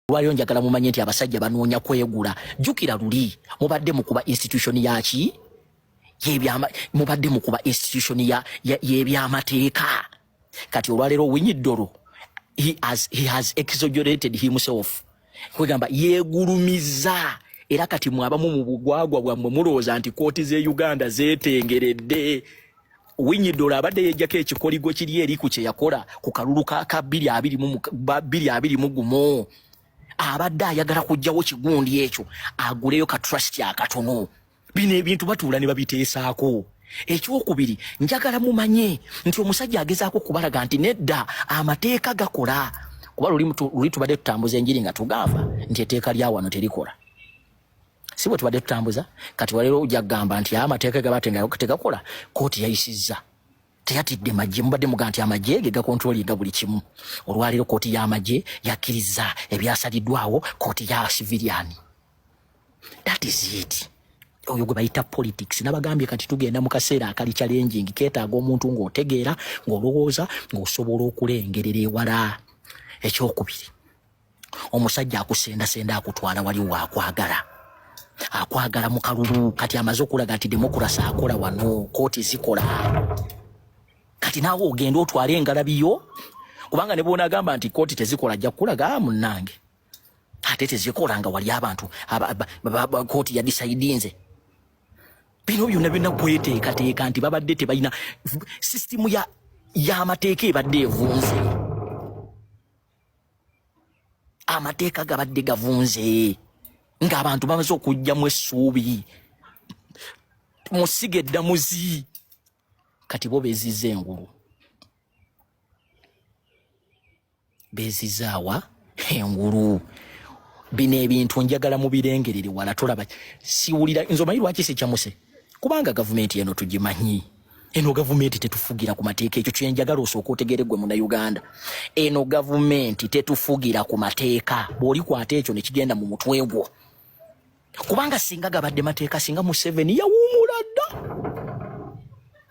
Olwaliro njagala mumanye nti abasajja banoonya kwegula. Jjukira luli mubadde mukuba institution yaki yebyama, mubadde mukuba institution ya yebyamateeka. Kati olwaleero Owiny Dollo he has exaggerated himself, kwegamba yeegulumiza. Era kati mwabamu mu bugwagwa bwammwe mulowooza nti kooti z'e Uganda zeetengeredde. Owiny Dollo abadde yejjako ekikoligo kiri eri ku kye yakola ku kalulu ka 2021. Abadde ayagala kugjawo kigundi ekyo aguleyo ka trust akatono. Bino ebintu batuula ne babiteesaako. Ekyokubiri, njagala mumanye nti omusajja agezaako kubalaga nti nedda, amateeka gakola, kuba luli tubadde tutambuza enjiri nga tugamba nti etteeka lya wano terikola, si bwe tubadde tutambuza? Kati waleero ojja kugamba nti amateeka gaba tegakola, kooti yayisizza, teyatidde magye. Mubadde muga nti amagye ge gakontrolinga buli kimu. Olwaleero kooti y'amagye yakkiriza ebyasaliddwawo kooti ya civilian. That is it. Oyo gwe bayita politics. Nabagambye, kati tugenda mu kaseera akali challenging, keetaaga omuntu ng'otegeera, ng'olowooza, ng'osobola okulengerera ewala. Ekyokubiri, omusajja akusendasenda, akutwala wali waakwagala, akwagala mu kalulu. Kati amaze okulaga nti democracy akola wano, kooti zikola. Kati naawe ogenda otwale engalabiyo, kubanga ne bw'onaagamba nti kooti tezikola, ajja kukulaga, "Munnange, ate tezikola nga wali abantu kooti yadisaidinze." Bino byonna byonna kweteekateeka nti babadde tebalina sisitimu y'amateeka, ebadde evunze, amateeka gabadde gavunze ng'abantu bamaze okuggyamu essuubi musiga eddamuzi. Kati bo beezizza engulu, beezizaawa engulu. Bino ebintu njagala mubirengerere wala. Tolaba siwulira nze, omanyi lwaki sikyamuse? Kubanga gavumenti eno tugimanyi. Eno gavumenti tetufugira ku mateeka. Ekyo kyenjagala osooka otegere gwe Munnayuganda, eno gavumenti tetufugira ku mateeka. Bw'olikwata ekyo ne kigenda mu mutwe gwo, kubanga singa gabadde mateeka, singa Museveni yawuumula dda.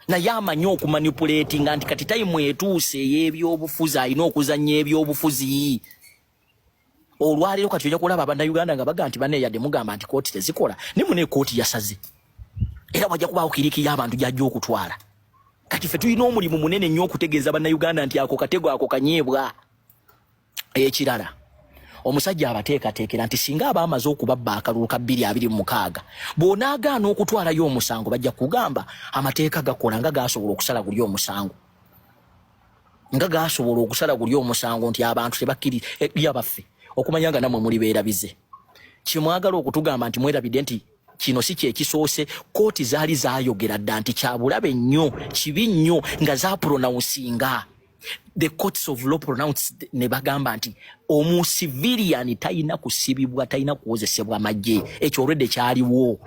Naye amanyi okumanipulatinga nti kati time etuuse ey'ebyobufuzi, alina okuzannya ebyobufuzi. Olwaleero kati ojja kulaba Abannayuganda nga baga nti baneyadde mugamba nti kooti tezikola, ne mune kooti yasaze, era wajja kubaawo kiriki y'abantu gyajja okutwala. Kati ffe tulina omulimu munene nnyo okutegeeza Bannayuganda nti ako katego, ako kanyeebwa. Ekirala, omusajja abateekateekera nti singa aba amaze okubabba akalulu ka 2026, bw'onaagaana okutwalayo omusango, bajja kugamba amateeka gakola, nga gasobola okusala guli omusango, nga gasobola okusala guli omusango nti abantu tebakkiri byabaffe. Okumanya nga nammwe muli beerabize, kimwagala okutugamba nti mwerabidde nti kino si kyekisoose. Kooti zaali zaayogera dda nti kyabulabe nnyo, kibi nnyo, nga zapronouncinga, the courts of law pronounced, ne bagamba nti omucivilian talina kusibibwa, talina kuwozesebwa magye. Ekyo olwedde kyaliwo,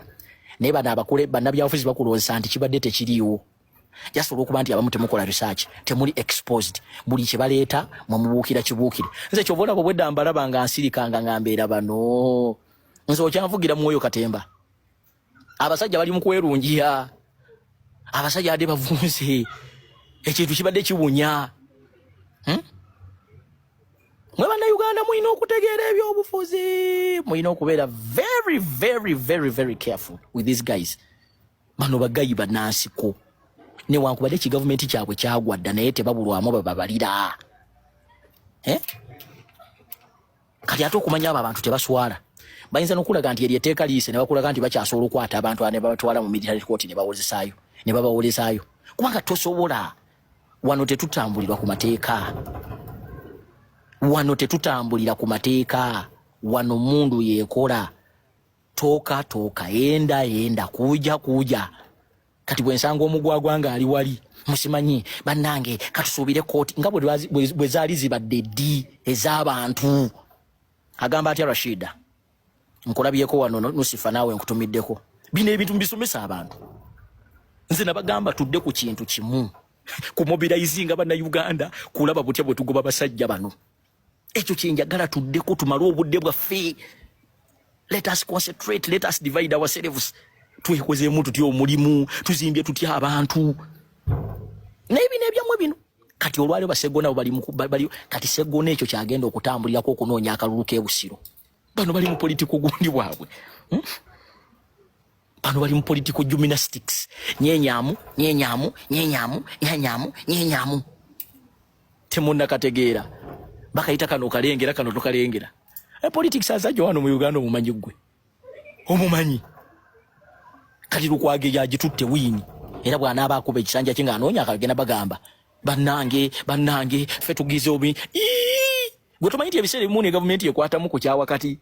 naye bano abakule bannabyabufuzi bakulowozesa nti kibadde tekiriiwo, just olwokuba nti abamu temukola research, temuli exposed. Buli kye baleeta mwemubuukira kibuukire. Nze kyova olaba obwedda mbalaba nga nsirikanga, nga mbeera bano. Nze okyanvugira mwoyo katemba. Abasajja bali mu kwerungiya, abasajja adde bavunze, ekintu kibadde kiwunya, Mwe Bannayuganda mulina okutegeera ebyobufuzi, mulina okubeera very, very, very, very careful with these guys. Bano bagayi banansiko, newankubadde ekigavumenti kyabwe kyagwa dda, naye tebabulwamu bababalira, eh? Kati ate okumanya abo abantu tebaswala, bayinza nokulaga nti eryo etteeka liyise, ne bakulaga nti bakyasobola okukwata abantu ne babatwala mu military court, ne bawozesaayo, ne babawolezaayo, kubanga tosobola. Wano tetutambulirwa ku mateeka, wano tetutambulira ku mateeka. Wano mundu yekola toka toka, enda enda, kuja kuja. Kati bwensanga omugwagwa nga ali wali musimanyi, bannange, katusuubire kooti nga bwe zaali zibadde ddi ez'abantu. Agamba atya Rashida? Nkulabyeko wano Nusifa, naawe nkutumiddeko. Bino ebintu mbisomesa abantu. Nze nabagamba tudde ku kintu kimu, kumobilizinga Bannayuganda, kulaba butya bwe tugoba basajja bano. Ekyo kyenjagala tuddeko, tumale obudde bwaffe. Let us concentrate, let us divide ourselves. Twekozeemu tutya omulimu, tuzimbye tutya abantu? Naye bino ebyammwe bino Kati olwaliro baseggona bo bali bali kati Seggona ekyo kyagenda okutambulirako okunoonya akalulu k'ebusiro. Bano bali mu political gundi bwabwe, Bano bali mu political gymnastics, nyenyamu nyenyamu nyenyamu nyenyamu nyenyamu. Temunnakategeera, bakayita kano kalengera, kano tokalengera. E politics azajja wano mu Uganda, omumanyi ggwe, omumanyi. Kati Lukwago yagitutte wiini, era bw'anaaba akuba ekisanja kye ng'anoonya akagenda bagamba, "Bannange, bannange, ffe tugize obi." Gwe tomanyi nti ebiseera ebimu ne gavumenti ekwatamu ku kyawakati.